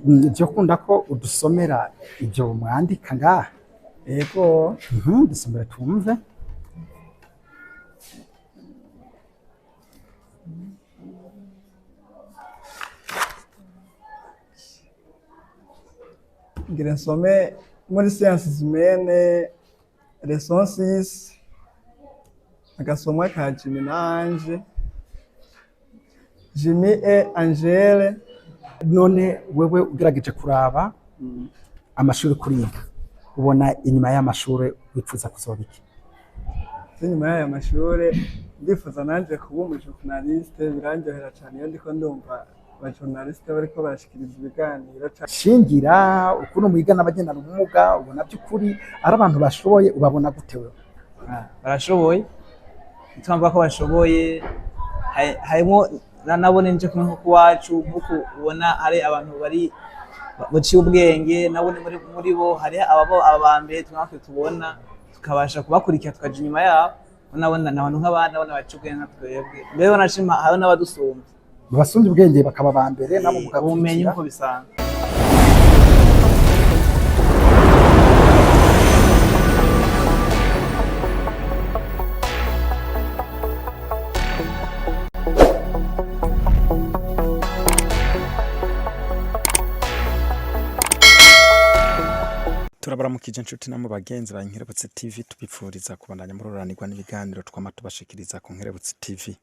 Ivyo kunda ko udusomera ivyo mwandika ngaha? Yego. Dusomere twumve. Ngira nsome muri sciences humaines, leçon 6, agasomwa ka Jimmy na Ange. Jimmy et Angele. None wewe ugerageje kuraba amashuri kuriga, ubona inyuma y'amashuri wifuza kuzoba iki? Inyuma y'aya mashure ndifuza nanje kuba umujournaliste. Birandyohera cane iyo ndiko ndumva abajournaliste bariko barashikiriza ibiganiro. Shingira ukuntu mwigana abagendana ubumuga, ubona by'ukuri ari abantu bashoboye? Ubabona gute wewe? Barashoboye, ntitwumva ko bashoboye. Harimwo nabone nje kumwe nko kuwacu, nkuko ubona hari abantu bari baciye ubwenge, nabone muri bo hari ababo abambere natwe tubona tukabasha kubakurikira, tukaja inyuma yabo. Nabona ni abantu nk'abandi, nabona baciye ubwenge nka twebwe, mbere banashima hariho n'abadusumba. Basumvye ubwenge bakaba ba mbere, nabo ubumenyi mugakurikira. Nkuko bisanzwe. Turabaramukije inshuti namwe bagenzi ba Nkerebutsi TV, tubipfuriza kubandanya muroranirwa n'ibiganiro twama tubashikiriza ku Nkerebutsi TV.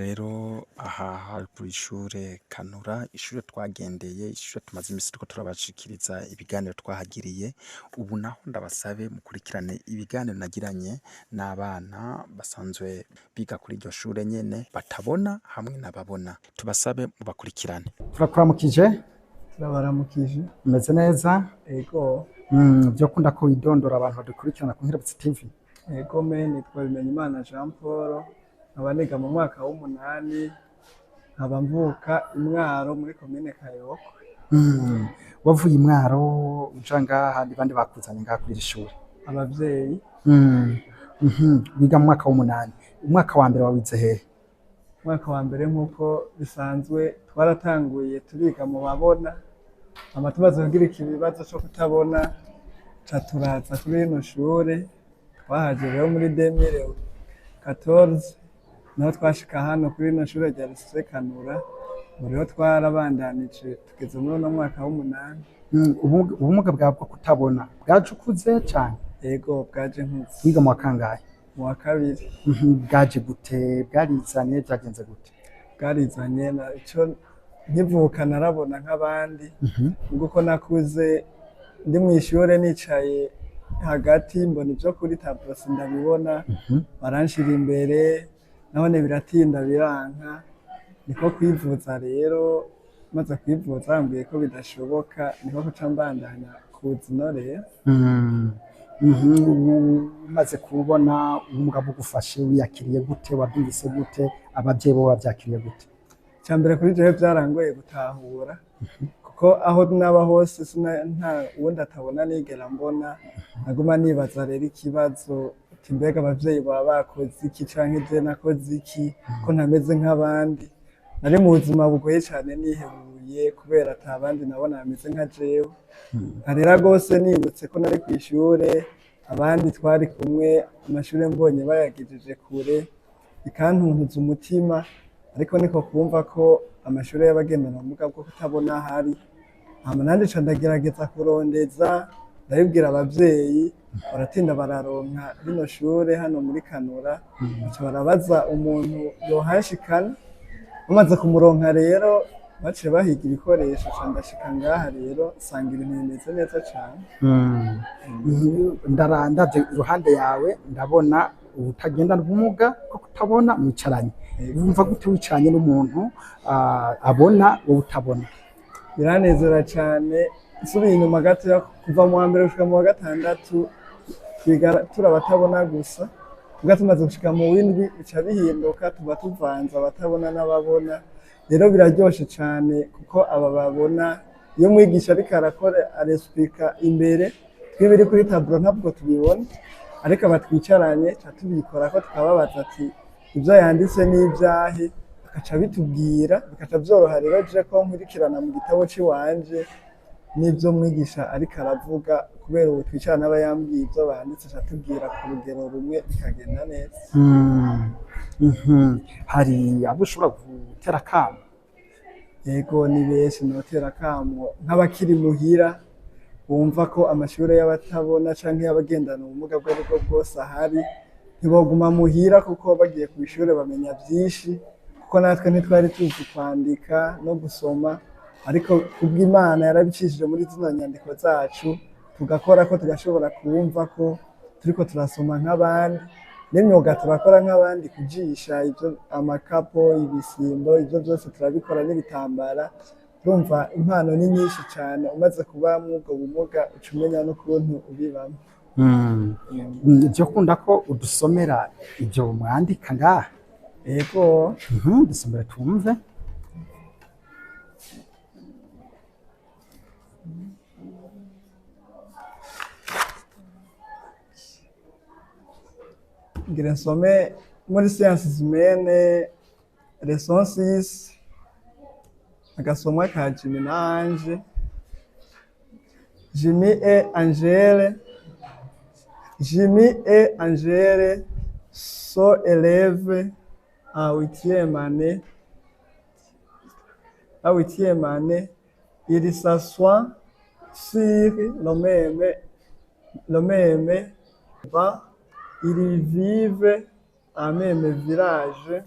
Rero aha hari ku ishure Kanura, ishure twagendeye, ishure tumaze imisi turiko turabashikiriza ibiganiro twahagiriye. Ubu naho ndabasabe mukurikirane ibiganiro nagiranye n'abana basanzwe biga kuri iryo shure nyene, batabona hamwe n'ababona. Tubasabe mubakurikirane. Turakuramukije. Turabaramukije. Umeze neza? Ego. Vyo kunda ko widondora abantu badukurikirana ku Nkerebutsi TV? Ego me, nitwa Bimenyimana Jean Paul, nkaba niga mu mwaka w'umunani, nkaba mvuka i Mwaro muri komine Kayokwe. Wavuye i Mwaro uja ngaha, ni bande bakuzanye ngaha kuri iri shure? Abavyeyi. Wiga mu mwaka w'umunani, umwaka wa mbere wawize hehe? Umwaka wa mbere, nk'uko bisanzwe, twaratanguye turiga mu babona, hama tumaze kugira ikibazo co kutabona ca turaza kuri rino shure. Twahaje rero muri 2014, naho twashika hano kuri rino shure rya Lycée Kanura. Ubu rero twarabandanije tugeze muri uno mwaka w'umunani. Ubumuga bwawe bwo kutabona bwaje ukuze cane? Ego, bwaje nkuze. Wiga mu wa kangahe? Mu wa kabiri. Bwaje gute? Bwarizanye? Byagenze gute? Bwarizanye na ico nkivuka narabona nk'abandi. Ubwo uko nakuze ndi mw'ishure nicaye hagati, mbona ivyo kuri tableau sindabibona, baranshira imbere nabone biratinda biranka, niko kwivuza. Rero maze kwivuza bambwiye ko bidashoboka, niko kuca mbandanya kuza ino rero. Ubu umaze kubona ubumuga bugufashe, wiyakiriye gute? Wabyumvise gute? Abavyeyi bo bavyakiriye gute? Icya mbere kuri jewe byarangoye gutahura, kuko aho naba hose nta wundi atabona nigera mbona. Naguma nibaza rero ikibazo uti: mbega abavyeyi baba bakoze iki, canke je nakoze iki ko ntameze nk'abandi? Nari mu buzima bugoye cane, nihebuye kubera ata bandi nabona bameze nka jewe. Nkarira rwose nibutse ko nari kw'ishure, abandi twari kumwe amashure mbonye bayagejeje kure, bikantuntuza umutima. Ariko niko kumva ko amashure y'abagendana ubumuga bwo kutabona ahari, hama nanje ca ndagerageza kurondeza, ndabibwira abavyeyi, baratinda bararonka rino shure hano muri Kanura, baca barabaza umuntu yohanshikana. Bamaze kumuronka rero baciye bahiga ibikoresho, ca ndashika ngaha rero nsanga ibintu bimeze neza cane. Ndavye iruhande yawe, ndabona utagendana ubumuga bwo kutabona mwicaranye. Wumva gute wicaranye n'umuntu abona, wowe utabona? Biranezera cane. Nsubiye inyuma gato, kuva mu wa mbere gushika mu wa gatandatu twiga turi abatabona gusa. Ubwo tumaze gushika mu w'indwi bica bihinduka, tuba tuvanze abatabona n'ababona. Rero biraryoshe cane kuko aba babona, iyo mwigisha ariko arakora aresipika imbere, twibiri kuri tableau ntabwo tubibona, ariko aba twicaranye ca tubikorako, tukababaza ati: ibyo yanditse n'ibyahe? Akaca bitubwira, bikaca vyoroha rero je ko nkurikirana mu gitabo c'iwanje n'ivyo mwigisha ariko aravuga, kubera ubu twicarana aba yambwiye ivyo banditse, aca atubwira ku rugero rumwe bikagenda neza. Hari abo ushobora gutera akamo? Yego, ni benshi notera akamo, nk'abakiri muhira bumva ko amashure y'abatabona canke y'abagendana ubumuga bwo aribwo bwose ahari, ntiboguma muhira kuko bagiye kw'ishure bamenya vyinshi, kuko natwe ntitwari tuzi kwandika no gusoma, ariko kubw'Imana yarabicishije muri zino nyandiko zacu, tugakora ko tugashobora kumva ko turiko turasoma nk'abandi, n'imyuga turakora nk'abandi, kujisha ivyo amakapo, ibisimbo, ivyo vyose turabikora, n'ibitambara. Urumva impano ni nyinshi cane, umaze kuba mw'ubwo bumuga uca umenya n'ukuntu ubibamwo. Ivyo kunda ko udusomera ivyo mwandika ngaha? Yego. Dusomere twumve. Ngira nsome muri sciences humaines, leçon 6, agasomwa ka Jimmy na Ange. Jimmy et Angèle. Jimmy et Angèle sont élèves en huitième année. À huitième année, ils s'assoient sur le même banc. Ils vivent en même village.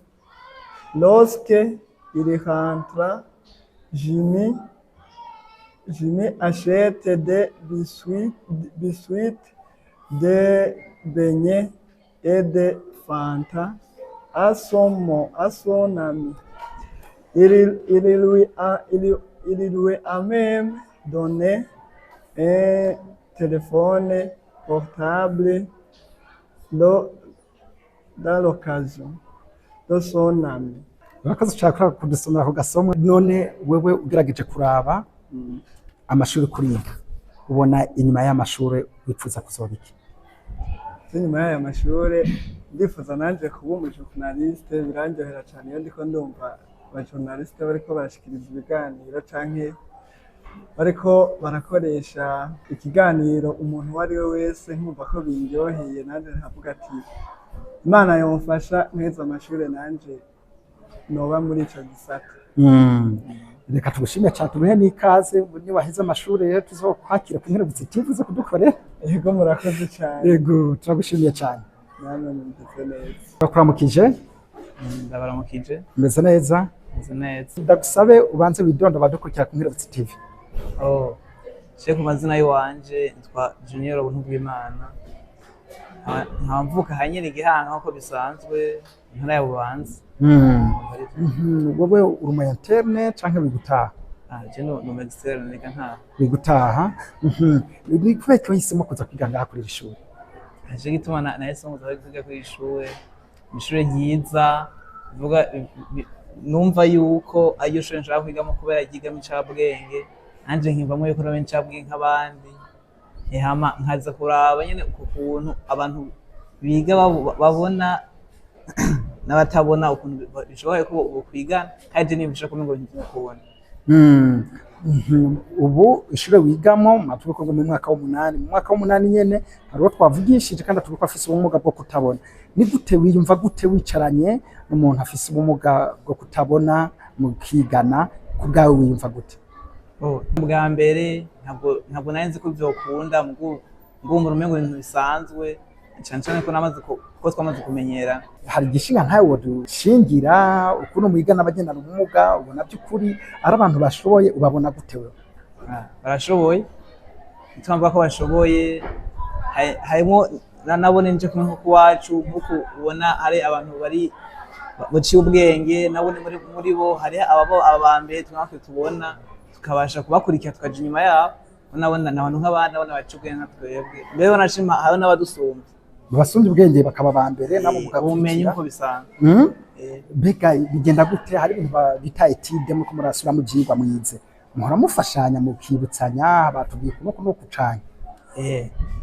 Lorsque il rentre, Jimmy achète des biscuits, des beignets et des Fanta à son ami. Il lui a même donné un téléphone portable dans l'occasion de son ami. Urakoze ushaka kudusomera ku gasomo. None wewe ugerageje kuraba amashuri kuriga, ubona inyuma y'amashuri wifuza kuzoba iki? Inyuma y'aya mashure ndifuza nanje kuba umujournaliste. Birandyohera cane iyo ndiko ndumva abajournaliste bariko barashikiriza ibiganiro canke bariko barakoresha ikiganiro umuntu uwo ari we wese, nkumva ko bindyoheye, nanje nkavuga ati Imana yomfasha mpeza amashure nanje noba muri ico gisata. Reka tugushimire cyane, tuguhe n'ikaze. Niwaheze amashuri rero tuzokwakira ku Nkerebutsi TV uze kudukorera. Yego, murakoze cane. Yego, turagushimiye cyane. Namwe mumeze neza. Turakuramukije. Ndabaramukije. Umeze neza? Meze neza. Ndagusabe ubanze widondo abadukurikira ku Nkerebutsi TV. Oh, je ku mazina y'iwanje nitwa Junior Buntu bw'Imana, nkaba mvuka hanyene Igihanga nk'uko bisanzwe, intara ya Bubanza. Wowe uri umu interne canke wigutaha? Ah, je ni umu externe, niga ntaha. Wigutaha. Ni kubera ko wahisemo kuza kwiga ngaha kuri iri shuri? Je gituma nahisemo kuza kwiga kuri iri shure, ni ishure ryiza, vuga numva yuko ariryo shure nshaka kwigamo kubera ryigamo incabwenge, nanje nkiyumvamwo yuko noba incabwenge nk'abandi. Hama nkaza kuraba nyene uko kuntu abantu biga babona n'abatabona, ukuntu bishoboka ko bokwigana, kandi je niyumvisha ko umengo ntivyokunda. Ubu ishure wigamo mwavuga ko mu mwaka w'umunani, mu mwaka w'umunani nyene hari uwo twavugishije kandi atubwira ko afise ubumuga bwo kutabona. Ni gute wiyumva gute wicaranye n'umuntu afise ubumuga bwo kutabona mukigana? Ku bwawe wiyumva gute? Oh, bwa mbere ntabwo nari nzi ko vyokunda, ngumva umengo ibintu bisanzwe, cane cane ko namaze ko twamaze kumenyera. Hari igishinga ntawe wodushingira ukuntu mwigana abagendana ubumuga, ubona by'ukuri ari abantu bashoboye? Ubabona gute wewe? Ah, barashoboye, twavuga ko bashoboye. Harimwo nabone nje kumwe nko kuwacu, nkuko ubona hari abantu bari baciye ubwenge, nabone muri bo hari ababo aba mbere twatwe tubona, tukabasha kubakurikira tukaja inyuma yabo. Nabona n'abantu nk'abandi, nabona baciye ubwenge nka twebwe, mbere banashima hariho n'abadusumba. Babasumbya ubwenge bakaba ba mbere nabo Ubumenyi mugakurikira. Nkuko bisanzwe. Mbega bigenda gute? Hari ibintu bita étude, muriko murasubira mu vyigwa mwize, muhora mufashanya mukibutsanya, batubwiye kuno kuno kucanya?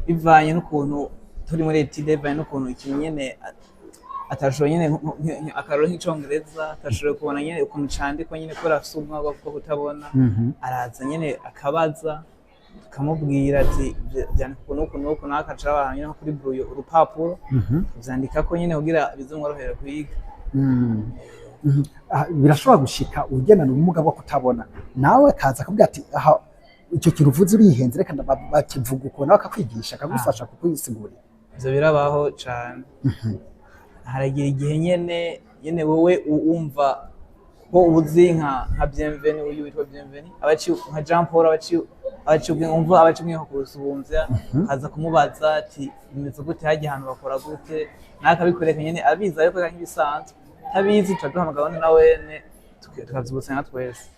Bivanye n'ukuntu turi muri étude, bivanye n'ukuntu ikintu nyene Atashoboye nyene akaroro nk'icongereza, atashoboye kubona nyene ukuntu candikwa nyene kubera afise ubumuga bwo kutabona, araza nyene akabaza, tukamubwira ati vyandika uku n'uku n'uku, nawe akaca araba nyene nko kuri brouillon, urupapuro, kuvyandikako nyene kugira bizomworohere kwiga. Ah, birashobora gushika ugendana ubumuga bwo kutabona nawe akaza akubwira ati: "Aha icyo kintu uvuze urihenze, reka bakivuga uko," nawe akakwigisha, akagufasha kukusigurira. Ivyo birabaho cane. Haragira igihe nyene wewe wumva ko uzi nka Bienvenu, uyu witwa Bienvenu, abaci nka Jean Paul, abaci ubwenge, wumva abaci ubwenge kurusumvya, kaza kumubaza ati: "Bimeze gute harya ahantu, bakora gute?" Nawe akabikwereka nyene abizi, ariko nk'ibisanzwe tabizi tuca duhamagara undi nawene, tukavyibutsa twese.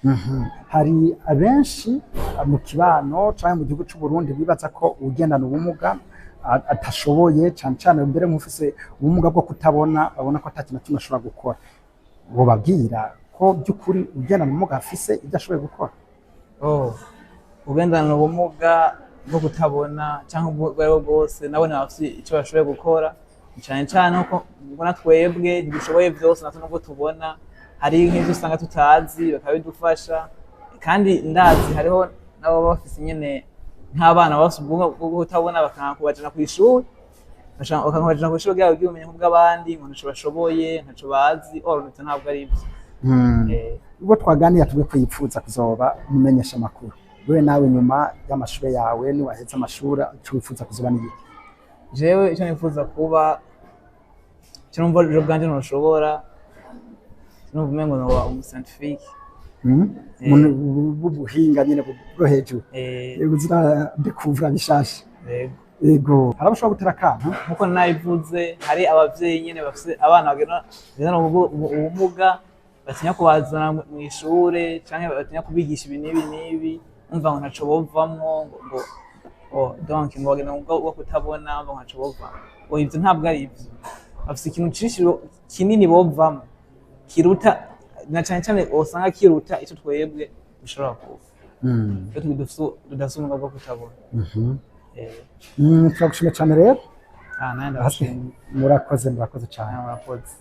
Hari abenshi mu kibano canke mu gihugu c'u Burundi bibaza ko ugendana ubumuga atashoboye, cane cane mbere nk'ufise ubumuga bwo kutabona, babona ko ata kintu na kimwe ashobora gukora. Bobabwira ko by'ukuri ugendana ubumuga afise ibyo ashoboye gukora? Oh, ugendana ubumuga bwo kutabona cyangwa ubwo aribwo bwose, nabo bafite icyo bashoboye gukora, cyane cyane uko mbona twebwe ntidushoboye byose, natwe nubwo tubona hari nk'ibyo usanga tutazi bakabidufasha. Kandi ndazi hariho n'ababa bafise nyene nk'abana bafise ubumuga bwo kutabona, bakanga kubajana kw'ishuri, bakanga kubajana kw'ishuri kugira bagire ubumenyi nk'ubw'abandi, ngo ntaco bashoboye, ntaco bazi. Or ivyo ntabwo ari byo. Ubwo twaganiriye tuvuge ko yipfuza kuzoba umumenyesha amakuru. Wewe nawe, nyuma y'amashure yawe, niwaheza amashuri, ico wifuza kuzoba ni iki? Jewe icyo nifuza kuba, icyo numva ejo bwanje ntushobora, numva umengo noba umuscientifique. Umuntu w'ubuhinga nyene bwo hejuru? Eh. Uzira découvrir bishasha. Yego. Yego, hari abo ushobora gutera akantu? Nkuko nabivuze, hari abavyeyi nyene bafise abana bagendana ubumuga, batinya kubazana mu ishure canke batinya kubigisha ibi n'ibi n'ibi, umva ngo ntaco bovamwo, ngo oh, donc ngo bagenda mu bwo kutabona, ngo ntaco bovamwo. Oh, ivyo ntabwo ari ivyo. Bafise ikintu cinshi kinini bovamwo, kiruta na cane cane usanga kiruta ico twebwe dushobora kuba iyo tudafise ubumuga bwo kutabona. Turagushimiye cane rero. Ah, nawe ndabashimiye. Murakoze, murakoze cane. Murakoze.